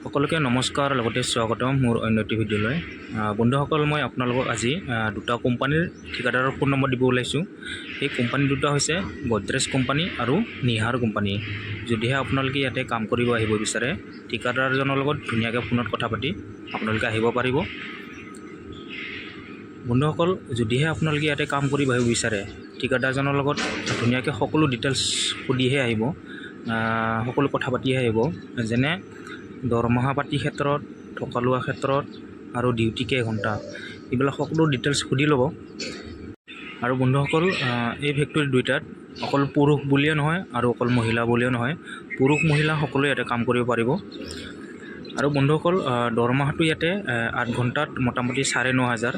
সকলোকে নমস্কাৰ, লগতে স্বাগতম মোৰ অন্য এটি ভিডিঅ'লৈ। বন্ধুসকল, মই আপোনালোকক আজি দুটা কোম্পানীৰ ঠিকাদাৰৰ ফোন নম্বৰ দিব ওলাইছোঁ। সেই কোম্পানী দুটা হৈছে গডৰেজ কোম্পানী আৰু নিহাৰ কোম্পানী। যদিহে আপোনালোকে ইয়াতে কাম কৰিব আহিব বিচাৰে, ঠিকাদাৰজনৰ লগত ধুনীয়াকৈ ফোনত কথা পাতি আপোনালোকে আহিব পাৰিব। বন্ধুসকল, যদিহে আপোনালোকে ইয়াতে কাম কৰিব আহিব বিচাৰে, ঠিকাদাৰজনৰ লগত ধুনীয়াকৈ সকলো ডিটেইলছ সুধিহে আহিব, সকলো কথা পাতিহে আহিব, যেনে দৰমহা পাতিৰ ক্ষেত্ৰত, থকা লোৱাৰ ক্ষেত্ৰত আৰু ডিউটি কেইঘণ্টা, এইবিলাক সকলো ডিটেইলছ সুধি ল'ব। আৰু বন্ধুসকল, এই ফেক্টৰী দুইটাত অকল পুৰুষ বুলিয়ে নহয় আৰু অকল মহিলা বুলিয়ে নহয়, পুৰুষ মহিলা সকলোৱে ইয়াতে কাম কৰিব পাৰিব। আৰু বন্ধুসকল, দৰমহাটো ইয়াতে 8 ঘণ্টাত মোটামুটি 9,500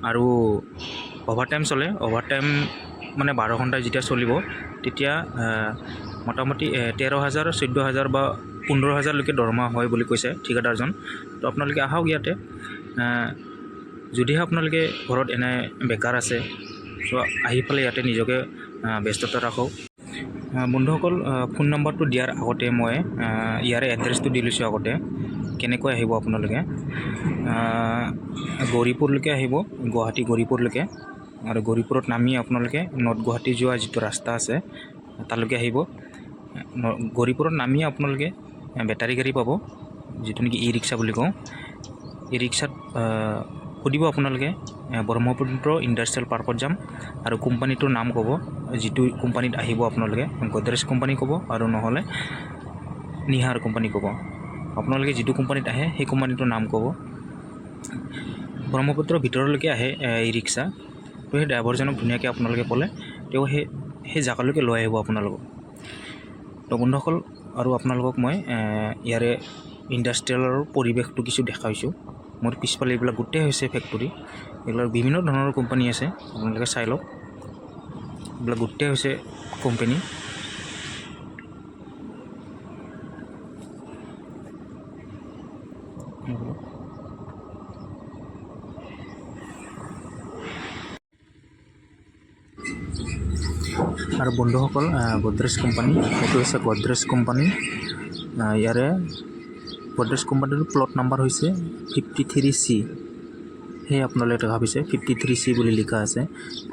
আৰু অভাৰ টাইম চলে। অভাৰ টাইম মানে 12 ঘণ্টা যেতিয়া চলিব, তেতিয়া মোটামুটি 13 হাজাৰ, 14 হাজাৰ বা 15 হাজাৰলৈকে দৰমহা হয় বুলি কৈছে ঠিকাদাৰজন। তো আপোনালোকে আহক ইয়াতে। যদিহে আপোনালোকে ঘৰত এনে বেকাৰ আছে, চ' আহি পেলাই ইয়াতে নিজকে ব্যস্ততা ৰাখক। বন্ধুসকল, ফোন নম্বৰটো দিয়াৰ আগতে মই ইয়াৰে এড্ৰেছটো দি লৈছোঁ আগতে। কেনেকৈ আহিব আপোনালোকে? গৌৰীপুৰলৈকে আহিব, গুৱাহাটী গৌৰীপুৰলৈকে আৰু গৌৰীপুৰত নামি আপোনালোকে নৰ্থ গুৱাহাটী যোৱা যিটো ৰাস্তা আছে, তালৈকে আহিব। গৌৰীপুৰত নামি আপোনালোকে বেটাৰী গাড়ী পাব, যিটো নেকি ই ৰিক্সা বুলি কওঁ। ই ৰিক্সাত সুধিব আপোনালোকে, ব্ৰহ্মপুত্ৰ ইণ্ডাষ্ট্ৰিয়েল পাৰ্কত যাম আৰু কোম্পানীটোৰ নাম ক'ব। যিটো কোম্পানীত আহিব আপোনালোকে, গডৰেজ কোম্পানী ক'ব আৰু নহ'লে নিহাৰ কোম্পানী ক'ব। আপোনালোকে যিটো কোম্পানীত আহে, সেই কোম্পানীটোৰ নাম ক'ব। ব্ৰহ্মপুত্ৰৰ ভিতৰলৈকে আহে ই ৰিক্সা। তো সেই ড্ৰাইভাৰজনক ধুনীয়াকৈ আপোনালোকে ক'লে তেওঁ সেই সেই জেগালৈকে লৈ আহিব আপোনালোকক। তো বন্ধুসকল, আৰু আপোনালোকক মই ইয়াৰে ইণ্ডাষ্ট্ৰিয়েলৰ পৰিৱেশটো কিছু দেখাইছোঁ। মোৰ পিছফালে এইবিলাক গোটেই হৈছে ফেক্টৰী। এইবিলাক বিভিন্ন ধৰণৰ কোম্পানী আছে, আপোনালোকে চাই লওক। এইবিলাক গোটেই হৈছে কোম্পানী। আৰু বন্ধুসকল, গডৰেজ কোম্পানী, এইটো হৈছে গডৰেজ কোম্পানী। ইয়াৰে গডৰেজ কোম্পানীটোৰ প্লট নাম্বাৰ হৈছে 53 চি। সেই আপোনালোকে দেখা পাইছে, 53 চি বুলি লিখা আছে।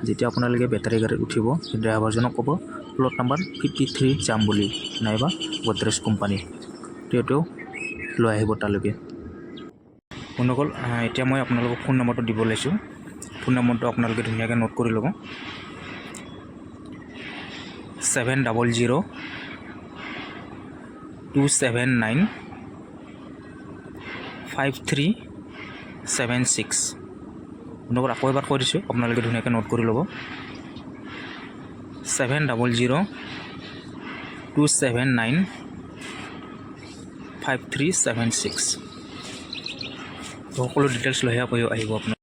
যেতিয়া আপোনালোকে বেটাৰী গাড়ীত উঠিব, সেই ড্ৰাইভাৰজনক ক'ব প্লট নাম্বাৰ 53 যাম বুলি নাইবা গডৰেজ কোম্পানী, তেওঁ লৈ আহিব তালৈকে। বন্ধুসকল, এতিয়া মই আপোনালোকক ফোন নম্বৰটো দিব লৈছোঁ। ফোন নম্বৰটো আপোনালোকে ধুনীয়াকৈ নোট কৰি ল'ব। 7002795376। বন্ধুসকল, আকৌ এবাৰ কৈ দিছোঁ, আপোনালোকে ধুনীয়াকৈ নোট কৰি ল'ব। 7002795376। সকলো ডিটেইলছ লৈহে আহিব আপোনালোকে।